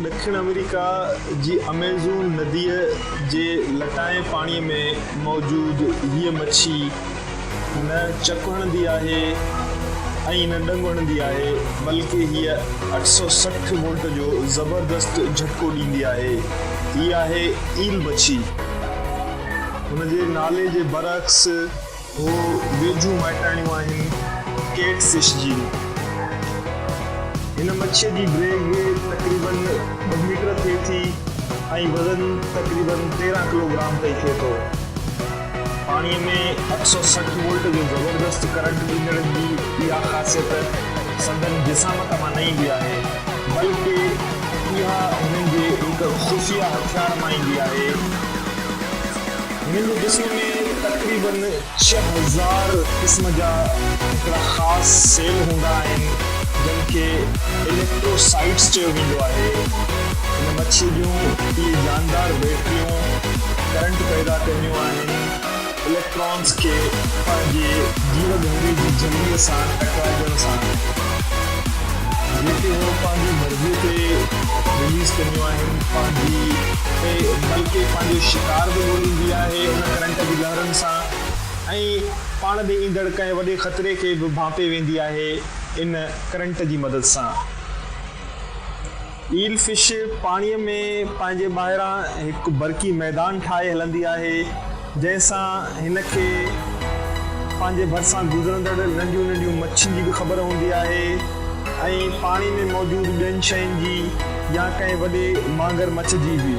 ڏکڻ آمريڪا جي اميزون نديء جي لٽائين پاڻيء ۾ موجود هيء مڇي نه چڪ هڻندي آهي ۽ نه ڏنگ هڻندي آهي، بلڪه هيء 860 وولٽ جو زبردست جهٽڪو ڏيندي آهي. هيء آهي ايل مڇي. هن جي نالي جي برعڪس هو ويجهيون مائٽاڻيون آهن ڪيٽ فش جي. هن مڇيء جي ڊيگهه تقريبن ٻه ميٽر ٿئي ٿي ۽ وزن تقريبن 13 ڪلوگرام تائين ٿئي ٿو. پاڻيء ۾ 860 وولٽ جو زبردست ڪرنٽ ڏيندڙن جي اها خاصيت سندن جسامت مان نه ايندي آهي، بلڪه اها هنن جي هڪ خفيه هٿيار مان ايندي آهي. هنن جي جسم ۾ تقريبن 6000 قسم جا هڪڙا خاص سيل هوندا آهن جن کي اليڪٽروسائٽس چيو ويندو آهي. هن مڇيء جون اهي جاندار بيٽريون ڪرنٽ پيدا ڪنديون آهن. اليڪٽرانز کي پنهنجي جيو گهرڙي جي جهليء سان ٽڪرائجڻ سان، جيڪي هو پنهنجي مرضيء تي رليز ڪنديون آهن، پنهنجي بلڪه پنهنجو شڪار به ڳوليندي آهي ان ڪرنٽ جي لهرن سان ۽ پاڻ ڏي ايندڙ ڪنهن وڏي خطري کي به ڀانپي ويندي آهي ان ڪرنٽ جي مدد سان. ايل فش پاڻيء ۾ پنهنجي ٻاهران هڪ برقي ميدان ٺاهي هلندي آهي، جنهن سان هن کي پنهنجي ڀرسان گذرندڙ ننڍيون ننڍيون مڇين جي به خبر هوندي آهي ۽ پاڻي ۾ موجود ٻين شين جي يا ڪنهن وڏي مانگر مڇ جي به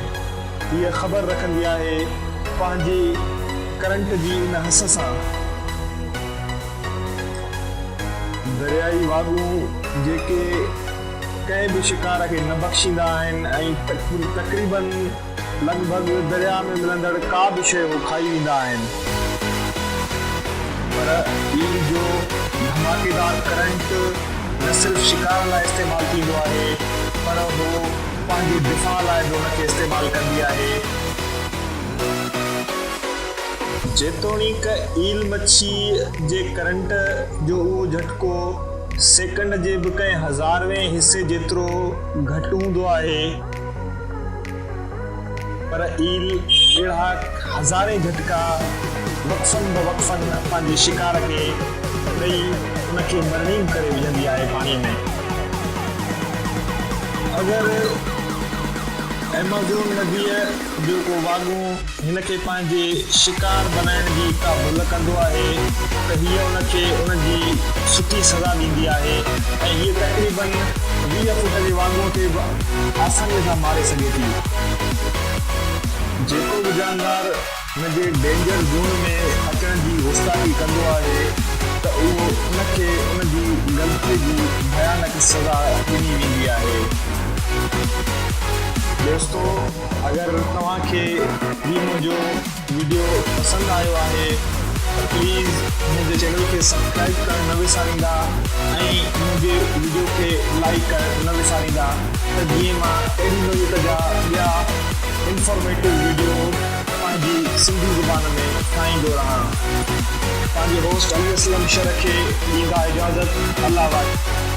هيء خبر رکندي آهي پنهنجي ڪرنٽ جي ان حس سان. دريائي واڳون جيڪي ڪنهن به شڪار کي نه بخشيندا آهن ۽ تقريباً لڳ ڀڳ درياء ۾ ملندڙ ڪا به شيء هو کائي ويندا آهن. پر ايل جو ڌماڪيدار ڪرنٽ نه صرف شڪار لاء استعمال ٿيندو آهي پر هو پنهنجي دفاع لاء به ان کي استعمال ڪندي آهي. جيتوڻيڪ ايل مڇيء جي ڪرنٽ جو اهو جهٽڪو سيڪنڊ جي به ڪنهن هزاروين حصي جيترو گهٽ هوندو آهي، پر ايل اهڙا هزارين جهٽڪا وقفن به وقفن پنهنجي شڪار کي ڏئي ان کي مرڻينگ ڪري وجهندي آهي پاڻيء ۾. اگر ايمازون نديء جو ڪو واڳون هن کي پنهنجي شڪار بنائڻ جي ڪا ڀل ڪندو آهي ته هيء ان کي ان جي سٺي سزا ڏيندي آهي ۽ هيء تقريباً 20 فوٽ جي واڳونء کي به آسانيء سان ماري سگهي ٿي. جيڪو به جاندار هن جي ڊينجر زون ۾ اچڻ جي گستاخي ڪندو آهي ته اهو ان کي ان جي غلطيء جي ڀيانڪ سزا ڏني ويندي آهي. دوستو اگر توهان کي هي منهنجو وڊيو پسند آيو آهي ته پليز منهنجي چينل کي سبسڪرائب ڪرڻ نه وساريندا ۽ منهنجي وڊيو کي لائيڪ ڪرڻ نه وساريندا ته جيئن مان اهڙي نوعيت جا ٻيا انفارميٽو وڊيو پنهنجي سنڌي زبان ۾ ٺاهيندو رهان. پنهنجي هوسٽ علي اسلم شر کي ڏيندا اجازت الله واهي.